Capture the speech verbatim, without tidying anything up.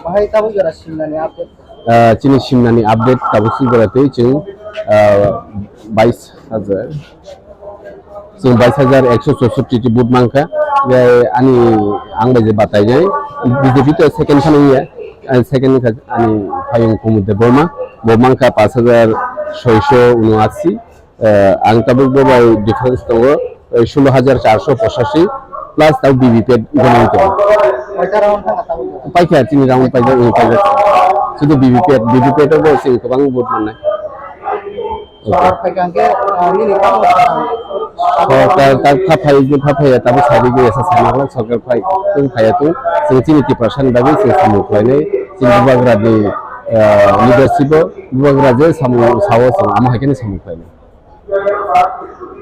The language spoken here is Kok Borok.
Bahai tabuk jora simnani update. Ah, chini simnani update tabuk si jora twi chwng, ah, bais hajar. Chwng bais hajar ekso chousotti ti vote mankha. Ye ani ang bai je batai jai. B J P to second phano ya. Ah, second kha ani phayung Kumud Debbarma. Bo mankha pash hajar soiso unuasi. Eh, ang tabuk bo bai difference tongo, eh, solo hajar charso pochashi plus tau V V P A T gwnang tongo. Paikha chini round paijak, eh, paijak. Sudu V V P A T, V V P A T bo chini kwbang vote mannai. Sorkar phaikha hwnkhe, eh, nini tamo sorkar tak tha phai, je tha phai, tabuk sabi ge esa sama glak sorkar phai, tung phai tung, chini Tiprasa ni bagwi chini samung khlainai, chini bubagra ni, eh, leadership o, bubagra je samung sao, chwng amo hai khe samung khlainai.